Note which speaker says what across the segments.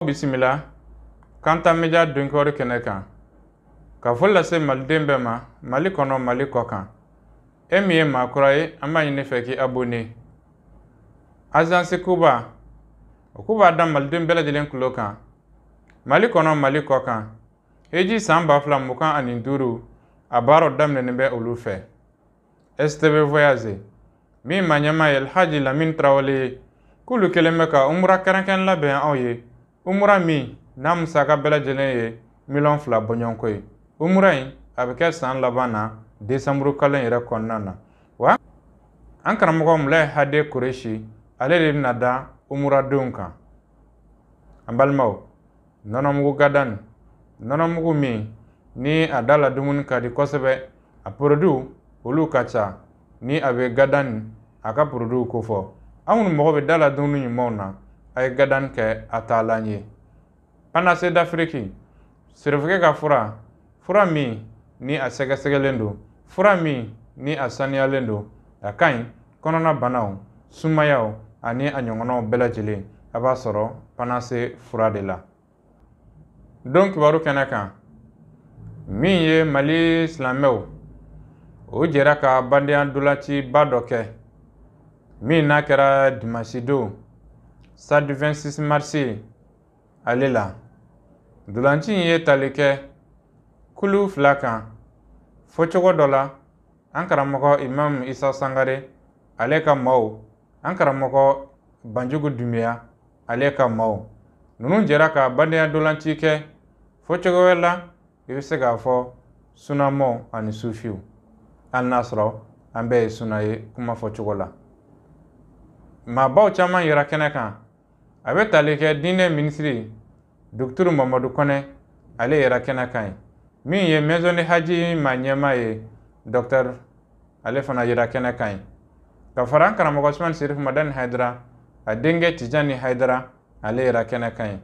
Speaker 1: Bisimila Kanta Media donkɔri kɛnɛ kan ka foli lase maliden bɛɛ ma Mali kɔnɔ Mali kɔ kan. E min ye maa kura ye, an b'a ɲini fɛ k'i abonné. Agence Kuba o k'u b'a da maliden bɛɛ lajɛlen tulo kan Mali kɔnɔ Mali kɔ kan. Heji san 2025 a baaraw daminɛnen bɛ olu fɛ. STV Voyage min maa ɲɛmaa ye Alhaji Lamine Traoré ye, k'olu kɛlen bɛ ka umura kɛrɛnkɛrɛn labɛn anw ye. Umura min n'a musaka bɛɛ lajɛlen ye 2 miliyɔn bɔɲɔgɔnko ye. Umura in a bɛ kɛ san laban na décembre kalo in yɛrɛ kɔnɔna na. Wa an karamɔgɔ Mulayi Hade Kuresi ale de bɛna da umuradenw kan. An balimaw, nɔnɔmugu gadani, nɔnɔmugu min ni a da la dumuni ka di kosɛbɛ, a produit olu ka ca ni a bɛ gadani a ka produit kofɔ. Aw minnu mago bɛ da la dumuni ɲumanw na, a ye gadani kɛ a taalan ye. Panacée d'Afrique, sirifukɛ ka fura, fura min ni a sɛgɛsɛgɛlen don, fura min ni a saniyalen don, a ka ɲi kɔnɔna banaw, sumayaw ani a ɲɔgɔnnaw bɛɛ lajɛlen a b'a sɔrɔ Panacée fura de la. Don kibaru kɛnɛ kan, min ye Mali silamɛw o jɛra ka badenya dolanciba dɔ kɛ min n'a kɛra dimanche don stade 26 mars ale la. Dolanci in ye tali kɛ kulu fila kan fɔcogo dɔ la. An karamɔgɔ Imam Isa Sangare ale ka maaw, an karamɔgɔ Banjugu Dunbiya ale ka maaw, ninnu jɛra ka badenya dolanci kɛ. Fɔcogo wɛrɛ la, i bɛ se k'a fɔ sunamaw ani sufiw, hali n'a sɔrɔ an bɛɛ ye suna ye kuma fɔcogo la. Maabaw caman yera kɛnɛ kan. A bɛ tali kɛ diinɛ minisiri Docteur Mamadu Kɔnɛ ale yɛrɛ kɛnɛ kan ye. Min ye Maison de Haji maa ɲɛmaa ye, docteur, ale fana yera kɛnɛ kan ye. Ka fara an karamɔgɔ Usumani Serifu Madani Hayidara a denkɛ Tijani Hayidara ale yɛrɛ kɛnɛ kan ye.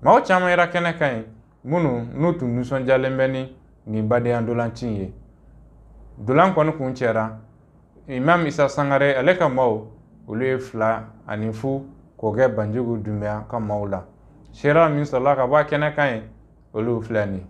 Speaker 1: Maaw caman yera kɛnɛ kan ye minnu n'u tun nisɔndiyalen bɛ ni nin badenya dolanci in ye. Dolan kɔni kun cɛra Imam Isa Sangare ale ka maaw, olu ye 2-0 k'o kɛ Banjugu Dunbiya ka maaw la. Seereya min sɔrɔla ka bɔ a kɛnɛ kan ye, olu filɛ nin ye.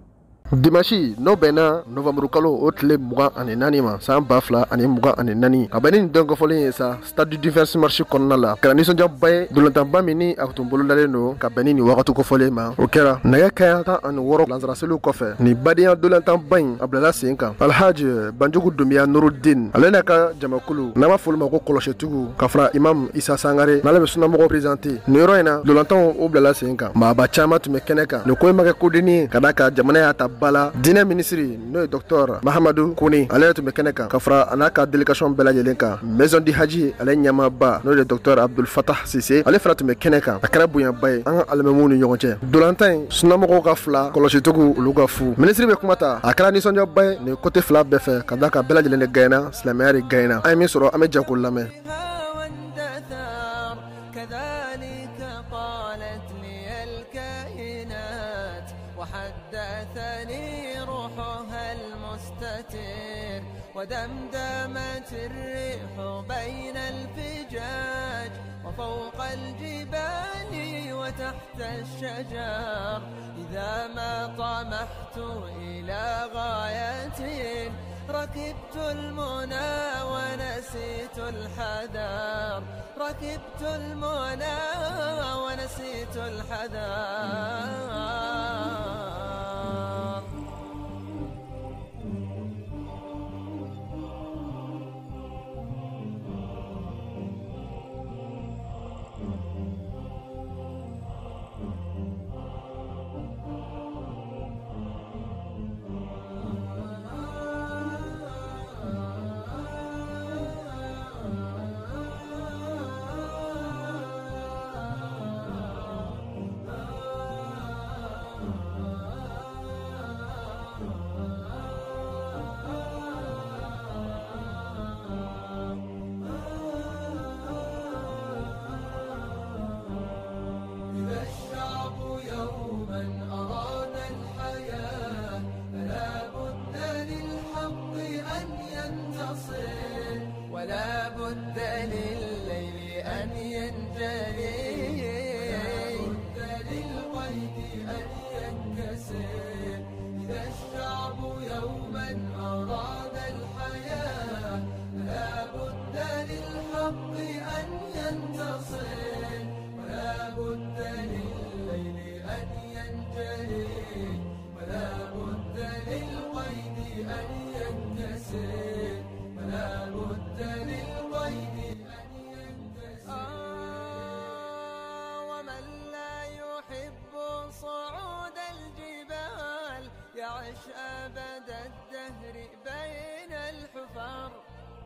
Speaker 2: Dimanche n'o bɛnna novembre kalo o tile 24 ma san 2024, ka bɛn ni nin don kofɔlen ye sa stade du 26 mars kɔnɔna la, kɛra nisɔndiyaba ye. Dolantanba min ni a tun bolodalen don ka bɛn ni nin wagati kofɔlen ma, o kɛra nɛgɛ kanɲɛ 16 lansaraseliw kɔfɛ. Nin badenya dolantanba in a bilala sen kan Alhaji Banjugu Dunbiya Nurudin ale n'a ka jamakulu n'an b'a fɔ olu ma ko kɔlɔsitigiw, ka fara Imam Isa Sangare n'ale bɛ sunamɔgɔw présenté. Nin yɔrɔ in na, dolantanw o bilala sen kan, maaba caman tun bɛ kɛnɛ kan. Nin ko in ma kɛ kodenni ye ka d'a kan jamana y'a ta ba la. Diinɛ minisiri n'o ye docteur Mahamadu Kone ale yɛrɛ tun bɛ kɛnɛ kan, ka fara a n'a ka délégation bɛɛ lajɛlen kan. Maison du Haji ale ɲɛmaaba n'o ye docteur Abdul Fatah Sise ale fana tun bɛ kɛnɛ kan. A kɛra bonyaba ye an ka alimamiw ni ɲɔgɔn cɛ. Dolantan in, sunamɔgɔw ka 2, kɔlɔsitigiw olu ka 0. Minisiri bɛ kuma ta, a kɛra nisɔndiyaba ye nin côté fila bɛɛ fɛ, ka d'a kan bɛɛ lajɛlen de gagnera, silamɛya de gagnera. An ye min sɔrɔ, an bɛ jɛ k'o lamɛn.
Speaker 3: وحدثني روحها المستتر ودمدمت الريح بين الفجاج وفوق الجبال وتحت الشجر إذا ما طمحت إلى غاية ركبت المنى ونسيت الحذر، ركبت المنى ونسيت الحذر. ولا بد لليل أن ينجلي، ولا بد للقمر تعش أبد الدهر بين الحفر،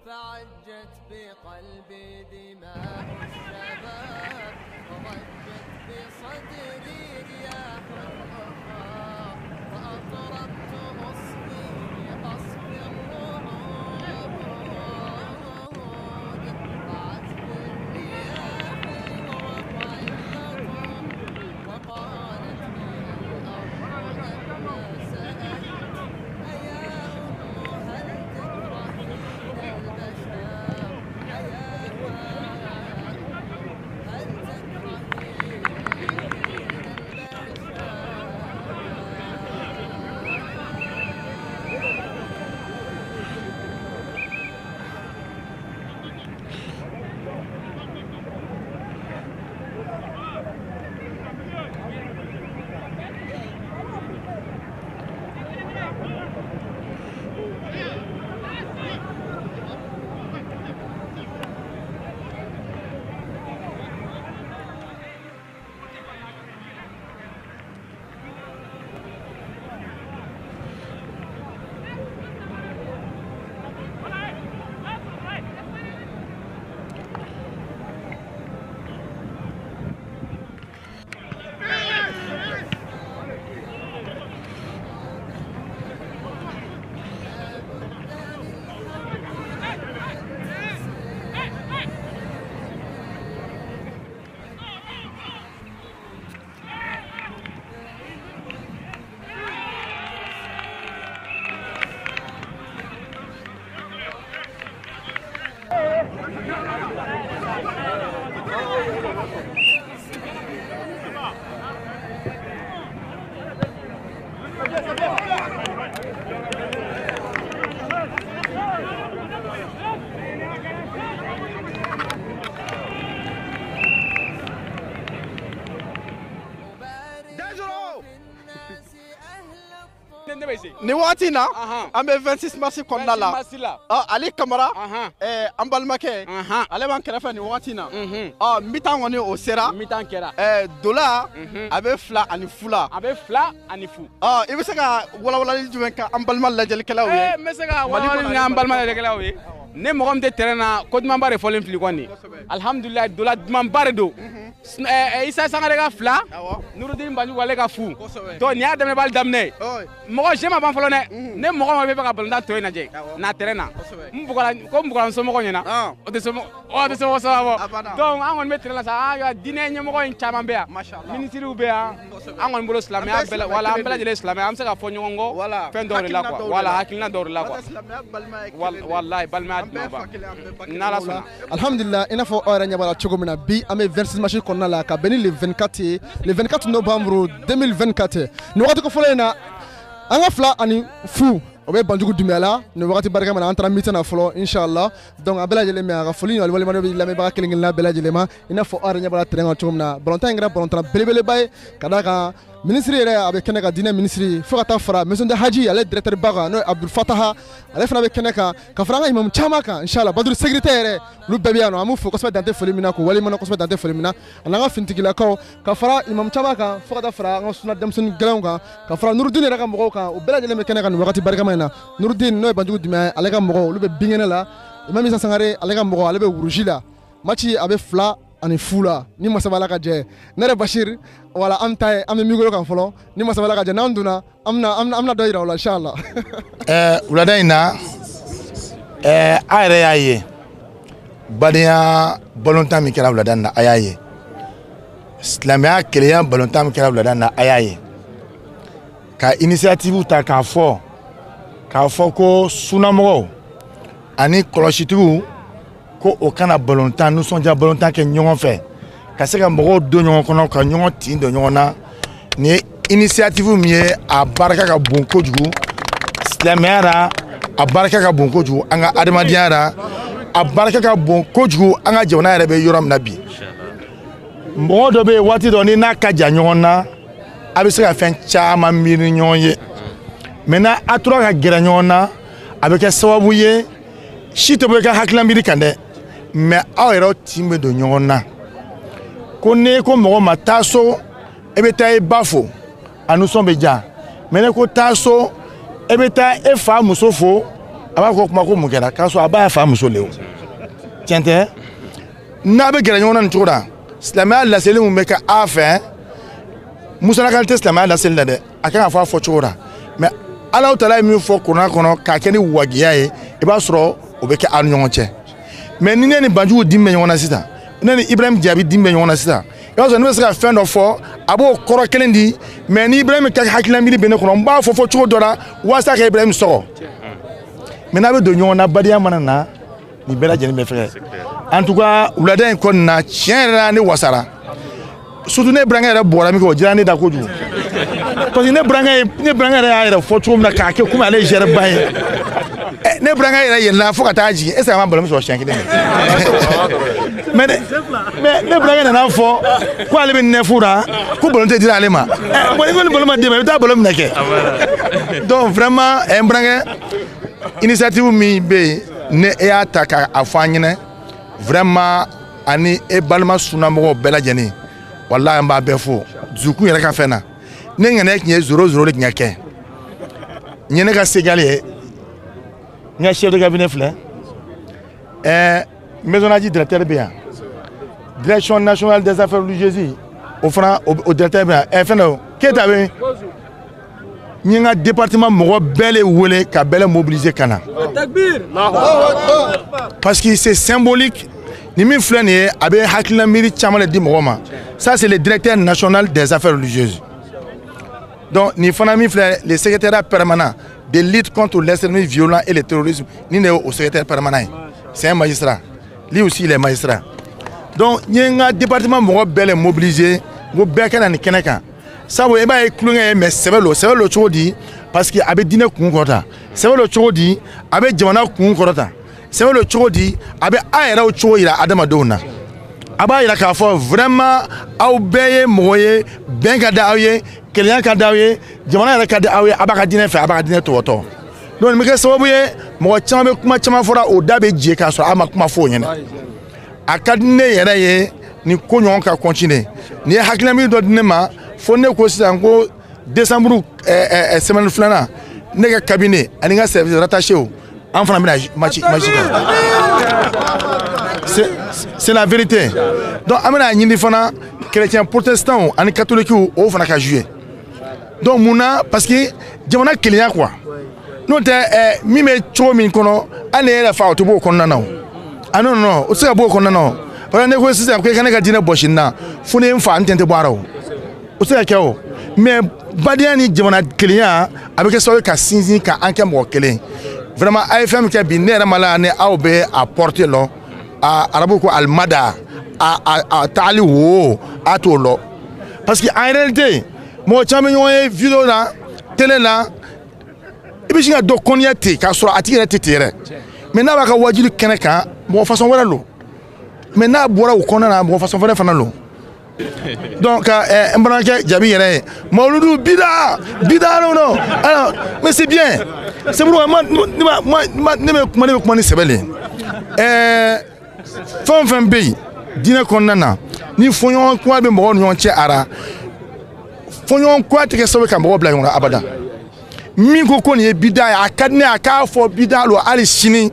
Speaker 3: فعجت بقلبي دماء الشباب، وضجت بصدري رياح الأخرى، وأطربت أصغي بقصف الرعود وعزف الرياح ووقع المطر، وقالت لي الأرض لما سألت أيا أم هل تكرهين البشر، أيا أم هل تكرهين البشر.
Speaker 2: Ni waati na an bɛ 26 mars kɔnɔna la, Ali Kamara an balimakɛ ale b'an kɛrɛfɛ nin waati na. Mi-temps kɔni o sera,
Speaker 4: mi-temps kɛra.
Speaker 2: Dola a bɛ 2-0 la,
Speaker 4: a bɛ 2-0.
Speaker 2: I bɛ se ka walawalali jumɛn kɛ an balima lajɛlikɛlaw ye?
Speaker 4: N bɛ se ka walawalali kɛ an balima lajɛlikɛlaw ye. Ne mɔgɔ min tɛ terrain na, ko dumanba de fɔlen fili kɔni. Alhamdulilayi, dola dumanba de don. Isa Sangare ka 2, Nurudin Banjugu ale ka 0. Donc nin y'a daminɛ b'ale daminɛ. Mɔgɔ jeu ma ban fɔlɔ dɛ. Ne mɔgɔ ma bɛ fɛ ka balontan tɔ in lajɛ na terrain na. N bugɔra ko n bugɔra n somɔgɔw ɲɛna. O tɛ somɔgɔ saba bɔ. Donc an kɔni bɛ terrain la sa, an ka diinɛ ɲɛmɔgɔ in caman bɛ yan. Minisiriw bɛ yan. An kɔni bolo silamɛya bɛɛ la, wala an bɛɛ lajɛlen silamɛ, an bɛ se ka fɔ ɲɔgɔn kɔ fɛn dɔw de la quoi. Wala hakilina dɔw de la quoi. Walayi balimaya duman ba. N'Ala sɔnna.
Speaker 2: Alhamdulillah, i n'a fɔ aw yɛrɛ ɲɛ b'a la cogo min na, bi an bɛ 26 mars kɔnɔna la ka bɛn ni le 24 ye, le 24 novembre 2024. Nin wagati kofɔlen in na, an ka 2-0 o bɛ Banjugu Dunbiya la nin wagati barika min na, an taara mi-temps na fɔlɔ inshallah. Donc a bɛɛ lajɛlen mɛ a ka foli ni waleɲumandɔn bɛ lamɛnbaga kelen kelenna bɛɛ lajɛlen ma. I n'a fɔ aw yɛrɛ ɲɛ b'a la terrain kan cogo min na, balontan in kɛra balontan belebeleba ye ka d'a kan minisiri yɛrɛ a bɛ kɛnɛ kan, diinɛ minisiri, fo ka taa fara maison de haji ale directeur ba kan n'o ye Abdul Fataha, ale fana bɛ kɛnɛ kan ka fara an ka imamu caman kan inshallah. Baduru sécurité yɛrɛ olu bɛɛ bɛ yan nɔ, an b'u fo kosɛbɛ dante foli min na, k'u waleɲumandɔn kosɛbɛ dante foli min na, ani an ka finitigilakaw ka fara imamu caman kan, fo ka taa fara an ka suna denmisɛnnin gɛlɛnw kan, ka fara Nurudin yɛrɛ ka mɔgɔw kan, u bɛɛ lajɛlen bɛ kɛnɛ kan nin wagati barikama in na. Nurudin n'o ye Banjugu Dunbiya ye, ale ka mɔgɔw olu bɛ binkɛnɛ la. Imam Isa Sangare ale ka mɔgɔw ale bɛ wuruji la. Match a bɛ 2-0 la ni masa b'Ala ka jɛ. Ne yɛrɛ Bashir, wala an ta ye, an bɛ micro kan fɔlɔ ni masa b'Ala ka jɛ, n'an donna an bɛna dɔ yira o la inshallah.
Speaker 5: Wulada in na, a yɛrɛ y'a ye badenya balontan min kɛra wulada in na, a y'a ye silamɛya kelenya balontan min kɛra wulada in na, a y'a ye ka initiative ta k'a fɔ ko sunamɔgɔw ani kɔlɔsitigiw ko o kana balontan nisɔndiya balontan kɛ ɲɔgɔn fɛ, ka se ka mɔgɔw don ɲɔgɔn kɔnɔ, ka ɲɔgɔn tin don ɲɔgɔn na. Nin ye initiative min ye, a barika ka bon kojugu silamɛya la, a barika ka bon kojugu an ka adamadenya la, a barika ka bon kojugu an ka jamana yɛrɛ bɛ yɔrɔ min na bi. Mɔgɔ dɔ bɛ yen waati dɔ ni n'a ka jan ɲɔgɔn na, a bɛ se ka fɛn caman miiri ɲɔgɔn ye. Maintenant a tora ka gɛrɛ ɲɔgɔn na, a bɛ kɛ sababu ye si tɛ bɔ i ka hakilina miiri kan dɛ, mais aw yɛrɛ tin bɛ don ɲɔgɔn na. Ko n'e ko mɔgɔ ma taa so, e bɛ taa i ba fo, a nisɔn bɛ diya. Mais ne ko taa so e bɛ taa e fa muso fo a b'a fɔ kuma ko mun kɛra k'a sɔrɔ a b'a fa muso le o tiɲɛ tɛ n'a bɛ gɛrɛ ɲɔgɔn na nin cogo la silamɛya laseli mun bɛ kɛ a fɛ musalakali tɛ silamɛya laseli la dɛ a kan ka fɔ a fɔ cogo la mais Alahu taala ye min fɔ kuranɛ kɔnɔ k'a kɛ ni wajiya ye i b'a sɔrɔ o bɛ kɛ aw ni ɲɔgɔn cɛ mais ni ne ni Banjugu din bɛ ɲɔgɔn na sisan ne ni Ibrahim Jaabi din bɛ ɲɔgɔn na sisan i b'a sɔrɔ ne bɛ se ka fɛn dɔ fɔ a b'o kɔrɔ kelen di mais ni Ibrahim ka hakilina miiri bɛ ne kɔnɔ n b'a fɔ fɔ cogo dɔ la walasa ka Ibrahim sɔgɔ mais n'a bɛ don ɲɔgɔn na badenya mana na nin bɛɛ lajɛlen bɛ fɛgɛ en tout cas wulada in kɔni na tiɲɛ yɛrɛ la ne wasara surtout ne burankɛ yɛrɛ bɔra min kɛ o diyara ne da kojugu parce que ne burankɛ yɛrɛ y'a yɛrɛ fɔ cogo min na k'a kɛ komi ale ye gɛrɛ ba ye ne burankɛ yɛrɛ yɛlɛnna fo ka taa jigin est ce que a ma ballon sɔrɔ siɲɛ kelen mais ne burankɛ nana fɔ ko ale bɛ nɛfu la ko ballon tɛ dira ale ma bon i ko ni ballon ma d'e ma i bɛ taa ballon minɛ kɛ donc vraiment n burankɛ initiative min bɛ yen ne e y'a ta k'a fɔ an ɲɛna vraiment ani e balima sunnamɔgɔw bɛɛ lajɛlen walahi an b'a bɛɛ fo dusukun yɛrɛ ka fɛn na ne ŋaniya tun ye 0-0 de tun ka kɛ n ye ne ka segali ye n ka chef de cabinet filɛ maisonnage directeur bɛ yan direction nationale des affaires religieuses o fana o directeur bɛ yan fɛn dɔ Keyita bɛ n ye n ka département mɔgɔ bɛɛ le wele ka bɛɛ le mobiliser ka na parce que c'est symbolique ni min filɛ nin ye a bɛ hakilina miiri caman de di mɔgɔ ma ça c'est le directeur national des affaires religieuses donc nin fana min filɛ le secrétaire permanent de lutte contre l'extrémisme violent et le terrorisme ni ne ye o secrétaire permanent ye c'est un magistrat lui aussi il est magistrat donc n ye n ka département mɔgɔ bɛɛ le mobiliser n ko bɛɛ ka na nin kɛnɛ kan sabu i b'a ye tulonkɛ ye mais sɛbɛ lo sɛbɛ lo cogo di parce que a bɛ diinɛ kun kɔrɔta sɛbɛ lo cogo di a bɛ jamana kun kɔrɔta sɛbɛ lo cogo di a bɛ an yɛrɛw cogo yira adamadenw na a b'a yira k'a fɔ vraiment aw bɛɛ ye mɔgɔ ye bɛn ka di aw ye kelenya ka di aw ye jamana yɛrɛ ka di aw ye a b'a ka diinɛ fɛ a b'a ka diinɛ tɔbɔtɔ donc nin bɛ kɛ sababu ye mɔgɔ caman bɛ kuma caman fɔra o da bɛ je k'a sɔrɔ a ma kuma fɔ o ɲɛna a ka di ne yɛrɛ ye nin ko ɲɔgɔn ka continuer nin ye hakilina min dɔ di ne ma fo ne ko sisan ko décembre semaine filanan ne ka cabinet ani n ka service rattaché o an fana bɛna match kɛ c'est la vérité donc an bɛna ɲini fana chrétien protestant ani catholique o fana ka jouer donc mun na parce que jamana kelenya quoi n'o tɛ min bɛ cogo min kɔnɔ hali ne yɛrɛ fa o tɛ bɔ o kɔnɔna na o ah non non o tɛ se ka bɔ o kɔnɔna na o parce que ne ko sisan ko i ka ne ka diinɛ bɔsi n na fo ne ye n fa n tɛ bɔ a la o o tɛ se ka kɛ o mais badenya ni jamana kelenya a bɛ kɛ sababu ye ka sinsin ka an kɛ mɔgɔ kelen vraiment a ye fɛn min kɛ bi ne yɛrɛ ma la ni aw bɛ a porter lɔ a arabu ko alimada a tagali wo a t'o lɔ parce que en réalité mɔgɔ caman bɛ ɲɔgɔn ye vidéo la télé la i bɛ sin ka dɔ kɔnniya ten k'a sɔrɔ a tigi yɛrɛ tɛ ten yɛrɛ mais n'a b'a ka wajuli kɛnɛ kan mɔgɔ façon wɛrɛ lo mais n'a bɔra o kɔnɔna na mɔgɔ façon wɛrɛ fana lo donc n balimakɛ Jaabi yɛrɛ ye mawuludu bida bida non non alors mais c'est bien c'est pourquoi moi ne bɛ kuma ni sɛbɛ le ye fɛn o fɛn bɛ yen diinɛ kɔnɔna na ni fɔɲɔgɔnkɔ bɛ mɔgɔw ni ɲɔgɔn cɛ a la fɔɲɔgɔnkɔ tɛ kɛ sababu ye ka mɔgɔw bila ɲɔgɔn na abada min ko ko nin ye bida ye a ka di ne ye a k'a fɔ bida lo hali sini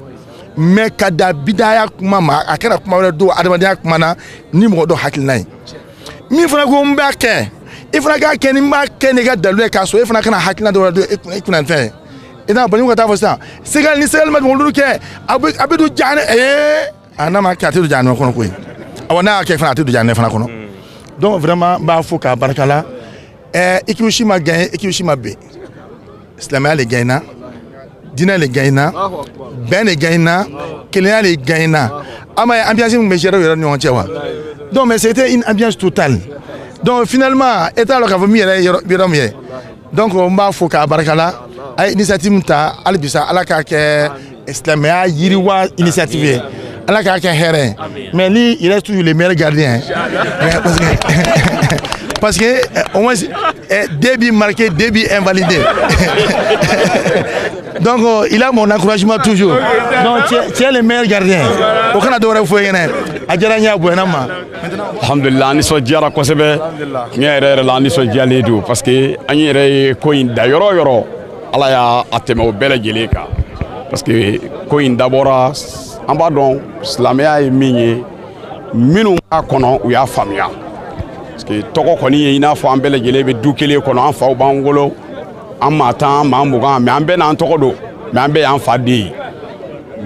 Speaker 5: mais ka da bidaya kuma ma a kɛra kuma wɛrɛ don adamadenya kuma na ni mɔgɔ dɔ hakilina ye min fana ko n b'a kɛ i fana k'a kɛ ni n b'a kɛ n'i ka dalilu ye k'a sɔrɔ e fana kana hakilina dɔ wɛrɛ don e kunna fɛn ye i n'a Banjugu ka taa fɔ sisan segali ni segali ma olu kɛ a bɛ don jahanɛ a n'a ma kɛ a tɛ don jahanɛ kɔnɔ koyi awɔ n'a y'a kɛ fana a tɛ don jahanɛ fana kɔnɔ donc vraiment n b'a fo k'a barika la équipe si ma gagné équipe si ma ben silamɛya le gagné na diinɛ le gagné na bɛn le gagné na kelenya le gagné na an m'a ye ambiance min bɛ gérer u yɛrɛ ni ɲɔgɔn cɛ wa donc mais c'était une ambiance totale donc finalement e t'a dɔn k'a fɔ min yɛrɛ ye yɔrɔ min ye donc n b'a fo k'a barika la a ye initiative min ta hali bisa ala k'a kɛ silamɛya yiriwa initiative ye ala k'a kɛ hɛrɛ ye mais lui il reste toujours le meilleur gardien parce que au moins deux buts marqués, deux buts invalidés. Donc il a mon encouragement toujours. Donc tu es le meilleur gardien. Au Canada, A diyara n ye, a bonyana n ma.
Speaker 6: Alhamdulillah, an nisɔndiyara kosɛbɛ. Tiɲɛ yɛrɛ yɛrɛ la, an nisɔndiyalen don parce que an yɛrɛ ye ko in da yɔrɔ o yɔrɔ, Ala y'a tɛmɛ o bɛɛ lajɛlen kan, parce que ko in dabɔra, an b'a dɔn silamɛya ye min ye, minnu b'a kɔnɔ u y'a faamuya, parce que tɔgɔ kɔni ye i n'a fɔ an bɛɛ lajɛlen bɛ du kelen kɔnɔ, an faw b'an wolo, an maa 10, maa 20, mais an bɛɛ n'an tɔgɔ don, mais an bɛɛ y'an fa den ye.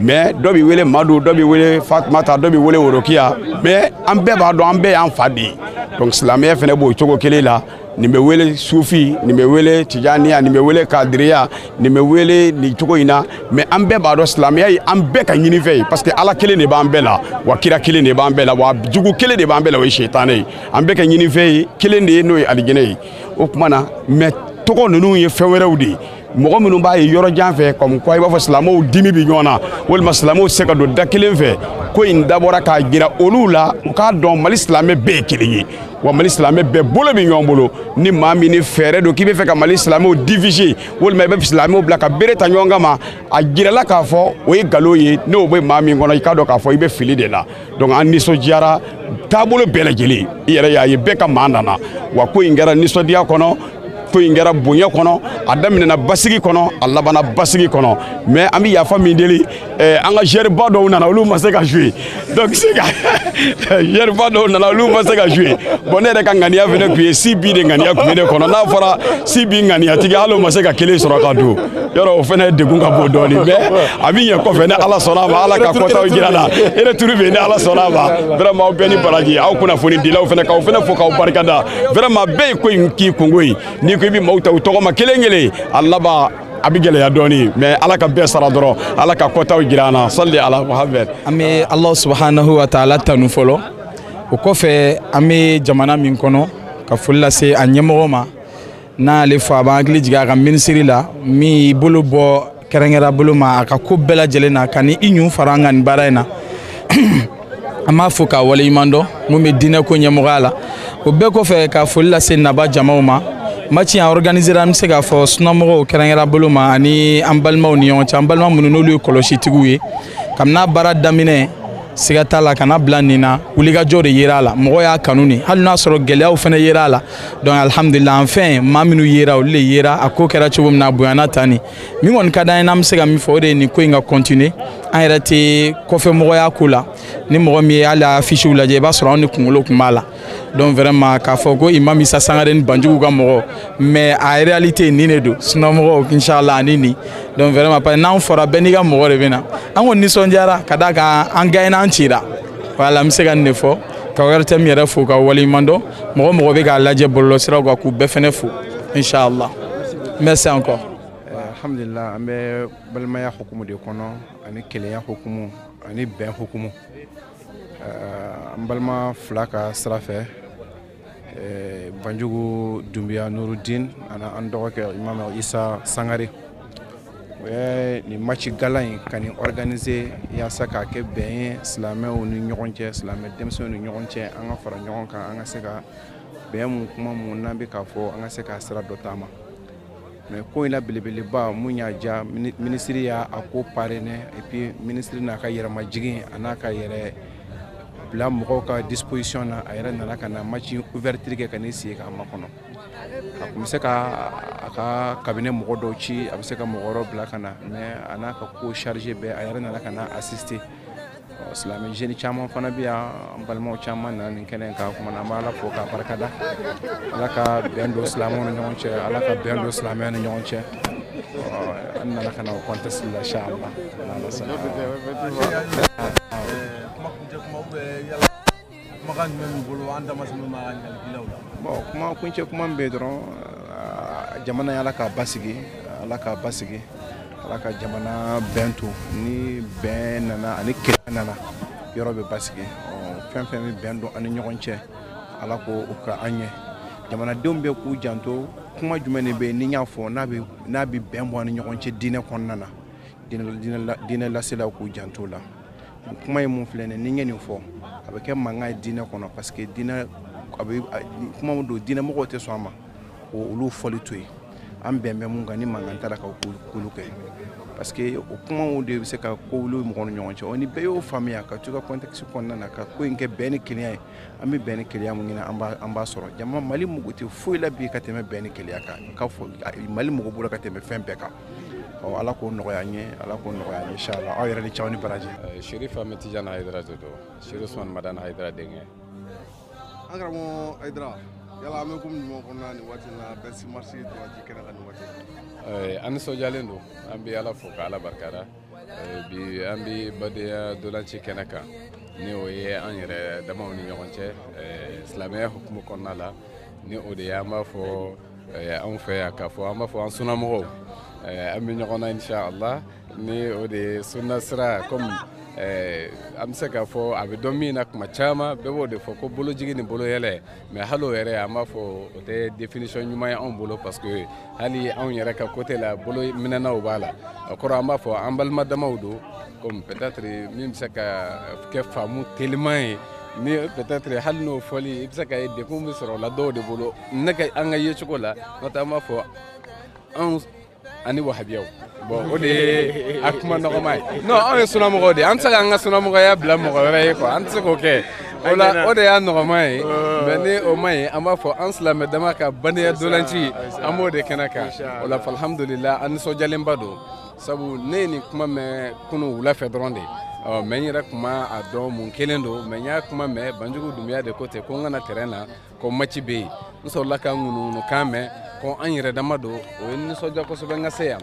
Speaker 6: Mais dɔ b'i wele Madu, dɔ b'i wele Fatumata, dɔ b'i wele Worokiya, mais an bɛɛ b'a dɔn an bɛɛ y'an fa den ye. Donc silamɛya fɛnɛ b'o cogo kelen la. Nin bɛ wele sufi, nin bɛ wele tijaniya, nin bɛ wele kadiriya, nin bɛ wele nin cogo in na, mais an bɛɛ b'a dɔn silamɛya ye an bɛɛ ka ɲinifɛn ye, parce que Ala kelen de b'an bɛɛ la, wa kira kelen de b'an bɛɛ la, wa jugu kelen de b'an bɛɛ la, o ye sitanɛ ye. An bɛɛ ka ɲinifɛn ye kelen de ye, n'o ye alijinɛ ye. O tuma na, mais tɔgɔ ninnu ye fɛn wɛrɛw de ye. Mɔgɔ minnu b'a ye yɔrɔ jan fɛ, comme quoi i b'a fɔ silamɛw dimi bɛ ɲɔgɔn na, walima silamɛw tɛ se ka don da kelen fɛ, ko in dabɔra k'a jira olu la, u k'a dɔn Mali silamɛ bɛɛ ye kelen ye, wa Mali silamɛ bɛɛ bolo bɛ ɲɔgɔn bolo. Ni maa min ni fɛɛrɛ don k'i bɛ fɛ ka Mali silamɛw diviser, walima i bɛ silamɛw bila ka bere ta ɲɔgɔn kama, a jirala k'a fɔ o ye nkalon ye. N'o bɛ maa min kɔnɔ, i k'a dɔn k'a fɔ i bɛ fili de la. Donc an nisɔndiyara taabolo bɛɛ lajɛlen, i yɛrɛ y'a ye bɛɛ ka maa nana, wa ko in kɛra nisɔndiya kɔnɔ, ko in kɛra bonya kɔnɔ, a daminɛna basigi kɔnɔ, a labanna basigi kɔnɔ. Mais an bɛ yafa min deli, an ka joueur ba dɔw nana, olu ma se ka jouer, donc se ka joueur ba dɔw nana, olu ma se ka jouer. Bon, ne yɛrɛ ka ŋaniya fɛnɛ tun ye 6 bi de ŋaniya tun bɛ ne kɔnɔ. N'a fɔra 6 bi ŋaniyatigi, hali o ma se ka kelen sɔrɔ ka don yɔrɔ, o fɛnɛ degun ka bon dɔɔnin, mais a bɛ ɲɛ kɔfɛ ni Ala sɔnna a ma. Ala ka kɔtaw jira la, retour bɛ yen ni Ala sɔnna a ma. Vraiment, aw bɛɛ ni baraji, aw kunnafonidilaw fɛnɛ, k'aw fɛnɛ fo k'aw barikada. Vraiment, bɛɛ ye ko in k'i kungo ye. N'i ko i bɛ maaw ta u tɔgɔ ma kelen kelen, a laban a bɛ gɛlɛya dɔɔnin, mais Ala ka bɛɛ sara dɔrɔn, Ala ka kɔtaw jira an na. Sali ala Muhammed.
Speaker 7: An bɛ Ala subhanahu wa ta'ala tanu fɔlɔ, o kɔfɛ an bɛ jamana min kɔnɔ, ka foli lase a ɲɛmɔgɔ ma, n'ale fɔ a b'an hakili jigin a ka minisiri la min y'i bolo bɔ kɛrɛnkɛrɛn bolo ma a ka ko bɛɛ lajɛlen na, ka ni i ɲun fara an kan nin baara in na. An b'a fo k'a waleɲuman dɔn mun bɛ diinɛ ko ɲɛmɔgɔya la. O bɛɛ kɔfɛ, ka foli lase naba jamaw ma. Match in a organisé, an bɛ se k'a fɔ sunamɔgɔw kɛrɛnkɛrɛn bolo ma ani an balimaw ni ɲɔgɔn cɛ, an balima minnu n'olu ye kɔlɔsitigiw ye. Kabini n'a baara daminɛ, siga t'a la, kana bila nin na, wulikajɔ de yera a la, mɔgɔ y'a kanu nin, hali n'a sɔrɔ gɛlɛyaw fana yera a la. Donc alhamdulillah, enfin maa minnu yera, olu de yera. A ko kɛra cogo min na, a bonyana tan. Nin min kɔni ka d'an ye, n'an bɛ se ka min fɔ, o de ye nin ko in ka continuer. An yɛrɛ tɛ kɔfɛmɔgɔya ko la. Ni mɔgɔ min ye hali affiche lajɛ, i b'a sɔrɔ anw ni kunkolo tun b'a la. Donc vraiment, k'a fɔ ko Imam Issa Sangare ni Banjugu ka mɔgɔ, mais a réalité nin de don, sunamɔgɔw inchallah ani nin. Donc vraiment, parce que n'an fɔra bɛɛ n'i ka mɔgɔ de bɛ na, an kɔni nisɔndiyara ka d'a kan an gagné, an cira. Voilà, n bɛ se ka nin de fɔ, ka ORTM yɛrɛ fo ka waleɲuman dɔn. Mɔgɔ mɔgɔ bɛ k'a lajɛ bɔlɔlɔsiraw kan, k'u bɛɛ fɛnɛ fo inchallah. Merci encore.
Speaker 8: Alhamdulillah, an bɛ balimaya hukumu de kɔnɔ, ani kelenya hukumu, ani bɛn hukumu. An balima fila ka sira fɛ, Banjugu Dunbiya Nurudin ani an dɔgɔkɛ Imam Isa Sangare, o ye nin match gala in ka nin organiser yaasa k'a kɛ bɛn ye silamɛw ni ɲɔgɔn cɛ, silamɛ denmisɛnw ni ɲɔgɔn cɛ. An ka fara ɲɔgɔn kan, an ka se ka bɛn mun kuma mun n'an bɛ k'a fɔ, an ka se k'a sira dɔ taama. Mais ko in la belebeleba mun y'a diya, minisiri y'a ko parrainer, et puis minisiri n'a ka yɛrɛmajigin, a n'a ka yɛrɛ bila mɔgɔw ka disposition na, a yɛrɛ nana ka na match ouverture kɛ, ka n'i sigi k'a makɔnɔ. A tun bɛ se ka a ka cabinet mɔgɔ dɔw ci, a bɛ se ka mɔgɔ wɛrɛw bila ka na, mais a n'a ka ko chargé bɛɛ, a yɛrɛ nana ka na assister. Silamɛ jeune caman fana bɛ yan, an balimaw caman nana nin kɛnɛ in kan. Kuma na, an bɛ Ala fo k'a barikada. Ala ka bɛn don silamɛw ni ɲɔgɔn cɛ, Ala ka bɛn don silamɛya ni ɲɔgɔn cɛ. An nana ka na o contexte la, inchallah.
Speaker 9: Kuma kuncɛ kuma yala kumakan jumɛn b'i bolo an da ma se min ma ɲininkalikilaw la?
Speaker 8: Bon, kuma kuncɛ kuma min bɛ yen dɔrɔn, jamana ye, Ala k'a basigi, Ala k'a basigi, Ala ka jamana bɛn to. Ni bɛn nana ani kɛlɛ nana, yɔrɔ bɛ basigi. Fɛn fɛn bɛ bɛn don an ni ɲɔgɔn cɛ, Ala k'o o ka an ɲɛ. Jamanadenw bɛ k'u janto, kuma jumɛn de bɛ yen ni n y'a fɔ n'a bɛ bɛn bɔ an ni ɲɔgɔn cɛ diinɛ kɔnɔna na, diinɛ laselaw k'u janto la. Kuma ye mun filɛ nin ye, ni n ye nin fɔ, a bɛ kɛ mankan ye diinɛ kɔnɔ, parce que diinɛ a bɛ kuma min don, diinɛ mɔgɔw tɛ sɔn a ma, olu fɔli to yen. An bɛn bɛ mun kan ni mankan t'a la ka k'olu kɛ parce que o kumaw de bɛ se ka ko wuli mɔgɔw ni ɲɔgɔn cɛ. Ni bɛɛ y'o faamuya ka to i ka contexte kɔnɔna na ka ko in kɛ bɛn ni kelenya ye, an bɛ bɛn ni kelenya mun ɲini an b'a sɔrɔ. Jama Mali mago tɛ foyi la bi ka tɛmɛ bɛn ni kelenya kan. K'a fɔ Mali mago b'o la ka tɛmɛ fɛn bɛɛ kan. Ɔ Ala k'o nɔgɔya an ye, Ala k'o nɔgɔya an ye inchallah. Aw yɛrɛ ni caw ni baraji.
Speaker 10: Chérif Ahmed Tidiane Haidara de don, Chérif Ousmane Madani Haidara denkɛ.
Speaker 9: An karamɔgɔ Haidara, yala an bɛ komi jumɛn kɔnɔna nin waati in na 26 mars ntolanci kɛnɛ kan nin waati in?
Speaker 10: An nisɔndiyalen don, an bɛ Ala fo ka Ala barikada. Bi an bɛ badenya ntolanci kɛnɛ kan, ni o ye an yɛrɛ damaw ni ɲɔgɔn cɛ silamɛya hukumu kɔnɔna la, ni o de ye an b'a fɔ anw fɛ yan k'a fɔ an b'a fɔ an sunnamɔgɔw an bɛ ɲɔgɔn na inshallah, ni o de ye sunna sira comme an bɛ se k'a fɔ a bɛ dɔn min na kuma caman bɛɛ b'o de fɔ ko bolojigin ni boloyɛlɛ, mais hali o yɛrɛ an b'a fɔ o tɛ définition ɲuman ye anw bolo parce que hali anw yɛrɛ ka côté la bolo minɛnaw b'a la. O kɔrɔ an b'a fɔ an balima damaw don comme peut-être min bɛ se ka kɛ faamu teliman ye, ni peut-être hali n'o fɔli i bɛ se ka ye degun bɛ sɔrɔ o la dɔw de bolo ne ka an ka yecogo la, n'o tɛ an b'a fɔ anw ani wahabiyaw. Bon o de ye a kuma nɔgɔma ye. Non, anw ye sunnamɔgɔw de ye, an tɛ se k'an ka sunnamɔgɔya bila mɔgɔ wɛrɛ ye quoi, an tɛ se k'o kɛ. O la o de y'a nɔgɔma ye, mais ni o ma ɲi an b'a fɔ an silamɛ dama ka badenya ntolanci an b'o de kɛnɛ kan. O la alhamdulillah an nisɔndiyalenba don, sabu ne ye nin kuma mɛn kunun wula fɛ dɔrɔn de. Ɔ mais n yɛrɛ kun ma a dɔn mun kelen don, mais n y'a kuma mɛn Banjugu Dunbiya de ko ten ko n kana terrain na ko match bɛ yen. N sɔrɔla ka ŋunuŋunukan mɛn ko an yɛrɛ dama don, o ye n nisɔndiya kosɛbɛ n ka se yan,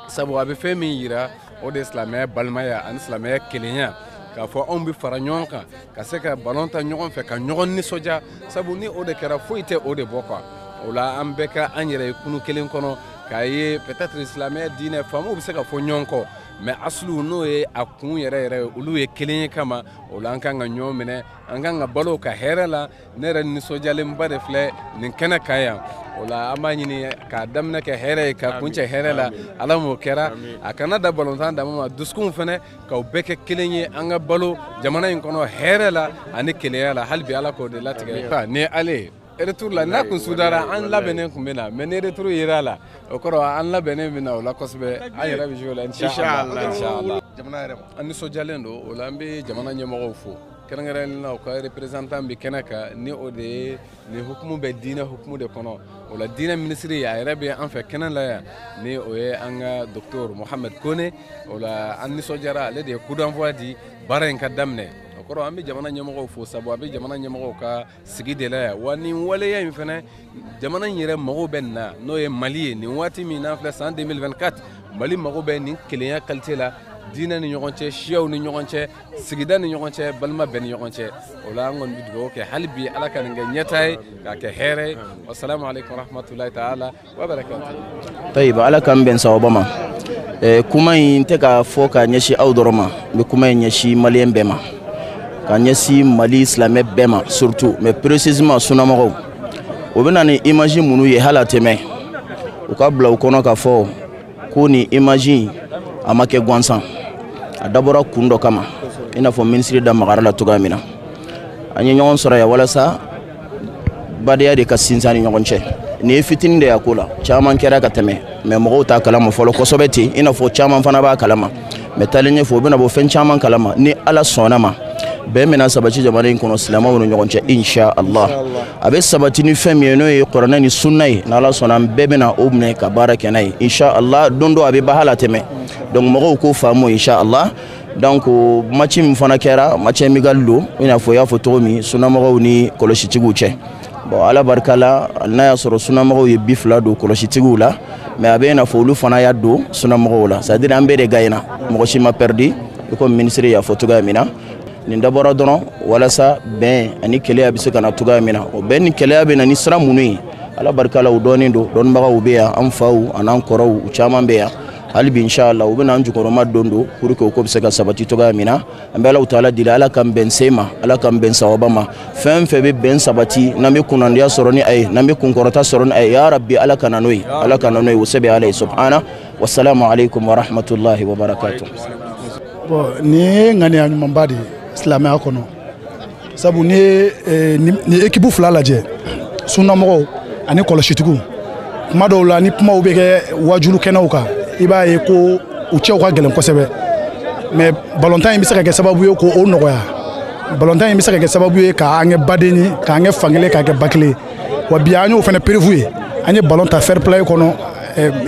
Speaker 10: sabu a bɛ fɛn min yira o de ye silamɛya balimaya ani silamɛya kelenya, k'a fɔ anw bɛ fara ɲɔgɔn kan ka se ka balon ta ɲɔgɔn fɛ ka ɲɔgɔn nisɔndiya, sabu ni o de kɛra foyi tɛ o de bɔ quoi. O la an bɛɛ ka an yɛrɛ ye kunu kelen kɔnɔ k'a ye peut-être silamɛya diinɛ faamuw bɛ se ka fɔ ɲɔgɔn kɔ, mais asulu n'o ye a kun yɛrɛ yɛrɛ ye olu ye kelen ye kama, o la an kan ka ɲɔgɔn minɛ, an kan ka balo ka hɛrɛ la. Ne yɛrɛ nisɔndiyalenba de filɛ nin kɛnɛ kan yan. O la an b'a ɲini k'a daminɛ kɛ hɛrɛ ye ka kuncɛ hɛrɛ la, Ala m'o kɛra. A kana da balontan dama ma, dusukunw fɛnɛ k'aw bɛɛ kɛ kelen ye, an ka balo jamana in kɔnɔ hɛrɛ la ani kelenya la. Hali bi Ala k'o de latigɛ ni ale ye. Retour la n'a kun sudara an labɛnnen kun bɛ na, mais ni retour yera la o kɔrɔ an labɛnnen bɛ na o la kosɛbɛ, an yɛrɛ bɛ jouer o la inchallah inchallah.
Speaker 9: Jamana yɛrɛ ma
Speaker 10: an nisɔndiyalen don, o la an bɛ jamana ɲɛmɔgɔw fo kɛrɛnkɛrɛnnenya la u ka représentant bɛ kɛnɛ kan, ni o de ye nin hukumu bɛ diinɛ hukumu de kɔnɔ. O la diinɛ minisiri a yɛrɛ bɛ an fɛ kɛnɛ la yan, ni o ye an ka docteur Mohamed Kone. O la an nisɔndiyara, ale de ye coup d'envoi di baara in ka daminɛ. O kɔrɔ an bɛ jamana ɲɛmɔgɔw fo, sabu a bɛ jamana ɲɛmɔgɔw ka sigi de la yan. Wa nin waleya in fɛnɛ jamana in yɛrɛ mago bɛ nin na, n'o ye Mali ye nin waati min n'an filɛ san 2024, Mali mago bɛ nin kelenya qualité la, diinɛ ni ɲɔgɔn cɛ, siyaw ni ɲɔgɔn cɛ, sigida ni ɲɔgɔn cɛ, balima bɛɛ ni ɲɔgɔn cɛ. O la an kɔni bɛ dugawu kɛ hali bi Ala ka nin kɛ ɲɛtaa ye, k'a kɛ hɛrɛ ye. Wasalamu aleykum warahmatulahi taala wa barakatuh.
Speaker 11: Tayiba, Ala k'an bɛn sawaba ma. Kuma in tɛ k'a fɔ k'a ɲɛsin aw dɔrɔn ma, n bɛ kuma in ɲɛsin maliyɛn bɛɛ ma, ka ɲɛsin Mali silamɛ bɛɛ ma surtout, mais précisément sunnamɔgɔw. O bɛ na ni image minnu ye hali a tɛ mɛn, u ka bila u kɔnɔ k'a fɔ ko nin image in a ma kɛ gansan, a dabɔra kun dɔ kama, i n'a fɔ minisiri da magara la cogoya min na. An ye ɲɔgɔn sɔrɔ yan walasa badenya de ka sinsin ni ɲɔgɔn cɛ. Nin ye fitinin de y'a ko la, caman kɛra ka tɛmɛ, mais mɔgɔw t'a kalama fɔlɔ kosɛbɛ ten, i n'a fɔ caman fana b'a kalama, mais taalen ɲɛfɛ u bɛna bɔ fɛn caman kalama. Ni Ala sɔnna ma, bɛn bɛna sabati jamana in kɔnɔ silamɛw ni ɲɔgɔn cɛ insha Allah. A bɛ sabati ni fɛn min ye, n'o ye kuranɛ ni sunna ye, n'Ala sɔnna an bɛɛ bɛna o minɛ ka baara kɛ n'a ye insha Allah. Don dɔ a bɛ ban hali a tɛ mɛn, donc mɔgɔw k'o faamu insha Allah. Donc match min fana kɛra match amical don, i n'a fɔ i y'a fɔ cogo min, sunnamɔgɔw ni kɔlɔsitigiw cɛ. Bon, Ala barika la, n'a y'a sɔrɔ sunnamɔgɔw ye bi 2 don kɔlɔsitigiw la, mais a bɛ i n'a fɔ olu fana y'a don sunnamɔgɔw la, c'est à dire an bɛɛ de gagnera, mɔgɔ si ma perdu, i komi minisiri y'a fɔ cogoya min na. Nin dabɔra dɔrɔn walasa bɛn ani kelenya bɛ se ka na cogoya min na. O bɛn ni kelenya bɛ na ni sira minnu ye, Ala barika la u dɔnnen don, dɔnnibagaw bɛ yan, an faw an'an kɔrɔw u caman bɛ yan hali bi inshallah, u bɛna an jukɔrɔma don pour que o ko bɛ se ka sabati cogoya min na. An bɛ Alahu taala deli, Ala k'an bɛn se ma, Ala k'an bɛn sawaba ma. Fɛn fɛn bɛ bɛn sabati, n'an bɛ kunnandiya sɔrɔ ni a ye, n'an bɛ kunkɔrɔta sɔrɔ ni a ye, ya Rabbi Ala ka na n'o ye, Ala ka na n'o ye, o se bɛ Ala ye subhana. Wasalamu aleykum wa rahmatulahi wa barakatuh.
Speaker 12: Bon, nin ye ŋaniya ɲumanba de ye silamɛya kɔnɔ, sabu n'i ye nin équipe fila lajɛ, sunnamɔgɔw ani kɔlɔsitigiw, Kuma dɔw la ni kumaw bɛ kɛ wajulu kɛnɛw kan, i b'a ye ko u cɛw ka gɛlɛn kosɛbɛ. Mais balontan in bɛ se ka kɛ sababu ye k'o nɔgɔya. Balontan in bɛ se ka kɛ sababu ye k'an kɛ baden ye, k'an kɛ fankelen, k'an kɛ ba kelen. Wa bi an y'o fana prévu ye, an ye balon ta fair play kɔnɔ.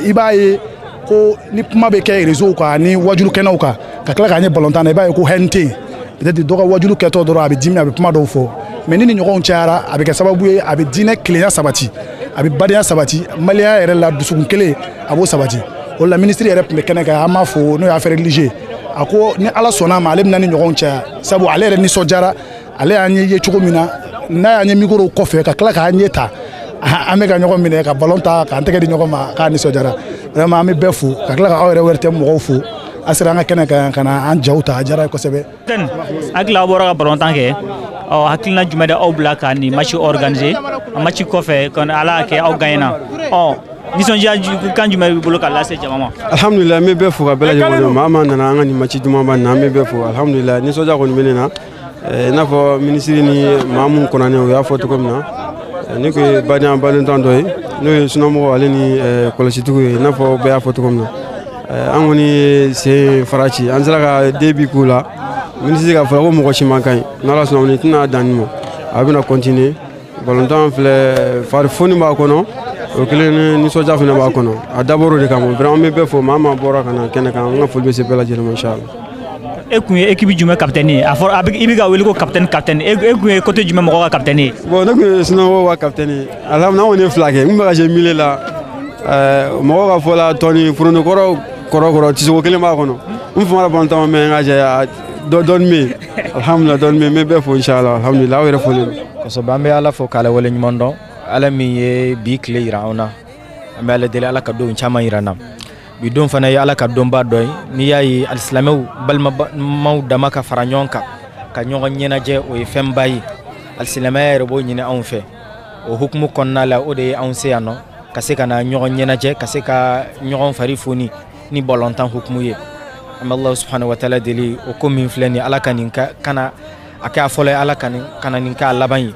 Speaker 12: I b'a ye ko ni kuma bɛ kɛ réseau kan ani wajulu kɛnɛw kan, ka tila k'an ye balontan na, i b'a ye ko haine tɛ yen. Peut-être dɔ ka wajulu kɛtɔ dɔrɔn a bɛ dimi, a bɛ kuma dɔw fɔ. Mais ni ɲɔgɔnw cayara, a bɛ kɛ sababu ye a bɛ diinɛ kelenya sabati, a bɛ badenya sabati, maliyɛnya yɛrɛ la dusukun kelen a b'o sabati. O la minisiri yɛrɛ tun bɛ kɛnɛ kan, an b'a fo n'o ye affaire religieuse. A ko ni Ala sɔnna a ma, ale bɛna ni ɲɔgɔnw caya, sabu ale yɛrɛ nisɔndiyara, ale y'an ye cogo min na, n'a y'an ye micro kɔfɛ ka tila k'an ɲɛ ta, an bɛ ka ɲɔgɔn minɛ ka ballon ta k'an tɛgɛ di ɲɔgɔn ma, k'a nisɔndiyara. Vraiment an bɛ bɛɛ fo, ka tila ka aw yɛrɛ ORTM mɔgɔw fo. A sera an ka kɛnɛ kan ka na an jaw ta, a diyara ye kosɛbɛ.
Speaker 13: Hakili aw bɔra ka balontan kɛ, ɔ hakilina jumɛn de aw bila ka nin match organiser? A match kɔfɛ kɔni Ala y'a kɛ aw gagné na, ɔ nisɔndiya kan jumɛn b'i bolo ka lase jama ma?
Speaker 14: Alhamdulilah, n bɛ bɛɛ fo ka bɛɛ lajɛlen wele. Maa maa nana an ka nin match dumanba nin na, an bɛ bɛɛ fo alhamdulilah. Nisɔndiya kɔni bɛ ne na, i n'a fɔ minisiri ni maa mun kɔnɔnen u y'a fɔ cogo min na, ne kun ye badenya balontan dɔ ye, n'o ye sunamɔgɔ ale ni kɔlɔsitigiw ye, i n'a fɔ bɛɛ y'a fɔ cogo min na. An kɔni ye sen fara ci, an sera ka debi k'u la. Minisiri k'a fɔ ko mɔgɔ si man ka ɲi, n'Ala sɔnna nin tɛna dan nin ma, a bɛna continuer. Balontan filɛ, farifoni b'a kɔnɔ, o kelen ni nisɔndiya fana b'a kɔnɔ, a dabɔra o de kama. Vraiment an bɛ bɛɛ fo, maa maa bɔra ka na kɛnɛ kan, an ka foli bɛ se bɛɛ lajɛlen ma inchallah.
Speaker 13: E kun ye équipe jumɛn capitaine ye? A fɔra i bɛ ka wele ko capitaine capitaine, e kun ye côté jumɛn mɔgɔ ka capitaine ye?
Speaker 14: Bon, ne kun ye sunamɔgɔw ka capitaine ye. Alhamdulilah, an kɔni ye fila kɛ, n kun bɛ ka jouer milieu la. Mɔgɔw ka fɔ la tɔni foronto kɔrɔ tisoko kelen b'a kɔnɔ. N famana balontan ma, mais n ka jɛ dɔɔni bɛ yen. Alhamdulilah, dɔɔni bɛ yen, n bɛ bɛɛ fo inchallah. Alhamdulilah, aw yɛrɛ folen don.
Speaker 15: Kosɛbɛ, an bɛ Ala fo k'Ala wale ɲuman dɔn, Ala min ye bi tile yira anw na. An bɛ Ala deli Ala ka don caman yira an na. Bi don fana ye Ala ka donba dɔ ye. N'i y'a ye alisilamɛw balimaw dama ka fara ɲɔgɔn kan ka ɲɔgɔn ɲɛnajɛ, o ye fɛnba ye. Alisilamɛya yɛrɛ b'o ɲini anw fɛ. O hukumu kɔnɔna la, o de ye anw se yan nɔ ka se ka na ɲɔgɔn ɲɛnajɛ, ka se ka ɲɔgɔn fari foni ni balontan hukumu ye. An bɛ Alahu subahana wa taala deli, o ko min filɛ nin, Ala ka nin kana a kɛ a fɔlɔ ye, Ala ka kana nin kɛ a laban ye.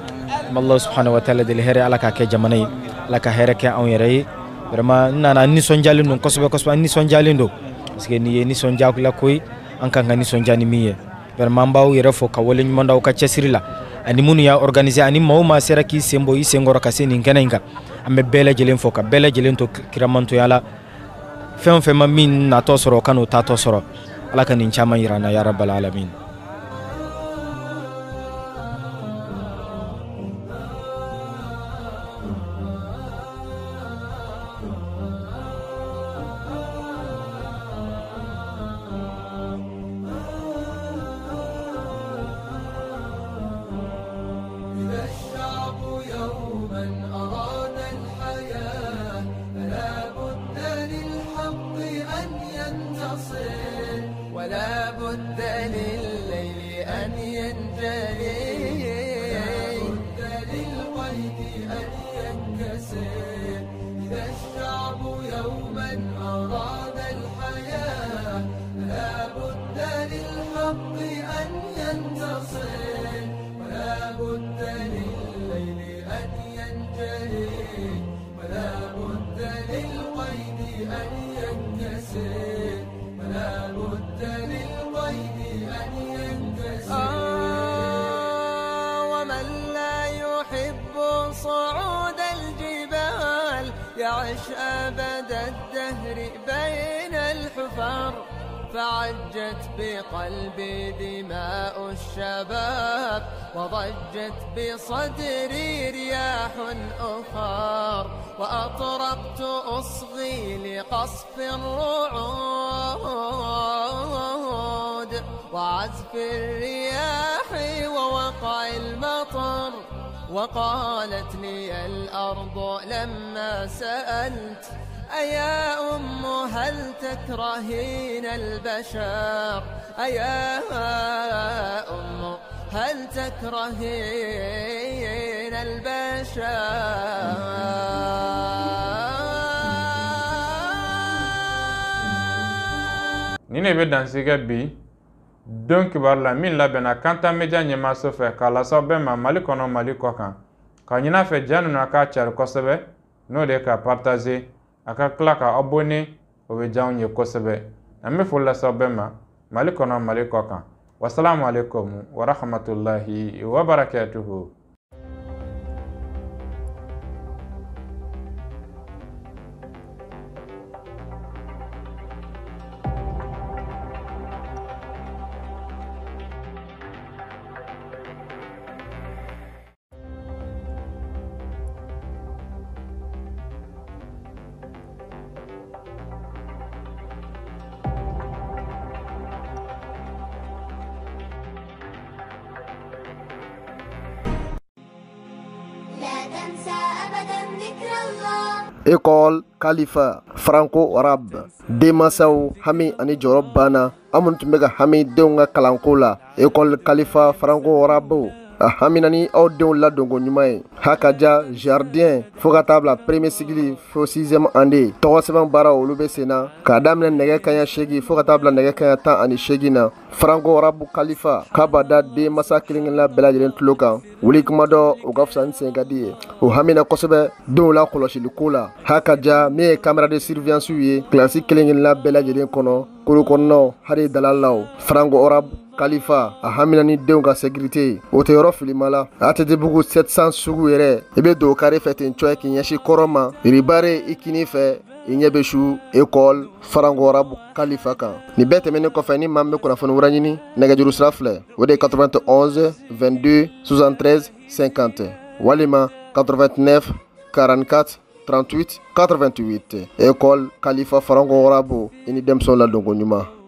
Speaker 15: An bɛ Alahu subahana wa taala deli, hɛrɛ Ala k'a kɛ jamana ye, Ala ka hɛrɛ kɛ anw yɛrɛ ye. Vraiment n nana nisɔndiyalen don kosɛbɛ kosɛbɛ, n nisɔndiyalen don parce que nin ye nisɔndiyala ko ye, an kan ka nisɔndiya ni min ye. Vraiment an b'aw yɛrɛ fo ka wale ɲuman d'aw ka cɛsiri la, ani minnu y'a organiser, ani maa o maa sera k'i sen bɔ i sen kɔrɔ ka se nin kɛnɛ in kan. An bɛ bɛɛ lajɛlen fo ka bɛɛ lajɛlen to kiramantoya la. Fɛn o fɛn ma min natɔ sɔrɔ, o kan'o taatɔ sɔrɔ. Ala ka nin caman yira an na, ya rabbal alamin.
Speaker 3: ولا بد لليل أن ينجلي، ولا بد للقيد أن ينكسر. إذا الشعب يوما أراد الحياة فلا بد للحق أن ينتصر، ولا بد لليل أن ينجلي، ولا بد للقيد أن ينكسر، ولا بد للقيد أن ينكسر. ومن لا يحب صعود الجبال يعش أبد الدهر بين الحفر. فعجت بقلبي دماء الشباب، وضجت بصدري رياح أخر، وأطرقت أصغي لقصف الرعود وعزف الرياح ووقع المطر. وقالت لي الأرض لما سألت أيا أم هل تكرهين البشر، أيا أم هل تكرهين البشر.
Speaker 1: Nin de bɛ dansigɛ bi don kibaru la min labɛnna Kanta Media ɲɛmaaso fɛ k'a lase aw bɛɛ ma Mali kɔnɔ, Mali kɔ kan. Ka ɲin'a fɛ ja ninnu a k'a cari kosɛbɛ. N'o de ye ka partager, a ka tila ka abonné, o bɛ diya anw ye kosɛbɛ. An bɛ foli lase aw bɛɛ ma Mali kɔnɔ, Mali kɔ kan. Wasalamu alaikum wa rahmatulahi wa barakatuhu.
Speaker 2: École Khalifa Franco Arabe denmansaw hami ani jɔyɔrɔ banna an minnu tun bɛ ka hami denw ka kalanko la. École Khalifa Franco Arabe a hamina ni aw denw ladonko ɲuman ye hakaja jardin fo ka taa bila premier cycle fo 6e année tɔgɔ sɛbɛn baara olu bɛ sen na k'a daminɛ nɛgɛ kanɲɛ 8 fo ka taa bila nɛgɛ kanɲɛ 18 na. Franco Arabe Khalifa k'a b'a da denmansa kelen-kelenna bɛɛ lajɛlen tulo kan wuli kuma dɔ o ka fisa ni sen ka di ye. O hamina kosɛbɛ denw la kɔlɔsiliko la hakaja min ye caméra de surveillance ye kilasi kelen-kelenna bɛɛ lajɛlen kɔnɔ koro kɔnɔnaw hali dalalaw. Franco Arabe Khalifa a hamina ni denw ka sécurité o tɛ yɔrɔ filima la. ATT-bugu 700 sugu yɛrɛ i bɛ don kare fɛ ten cɔye k'i ɲɛsin kɔrɔ ma ribare i kini fɛ i ɲɛ bɛ su École Franco Arabe Khalifa kan. Nin bɛɛ tɛmɛnen kɔfɛ ni maa min bɛ kunnafoni wɛrɛ ɲini nɛgɛjuru sira filɛ o de ye 91 22 73 50 walima 89 44 38 88. École Khalifa Franco Arabe i ni denmisɛnw ladonko ɲuman.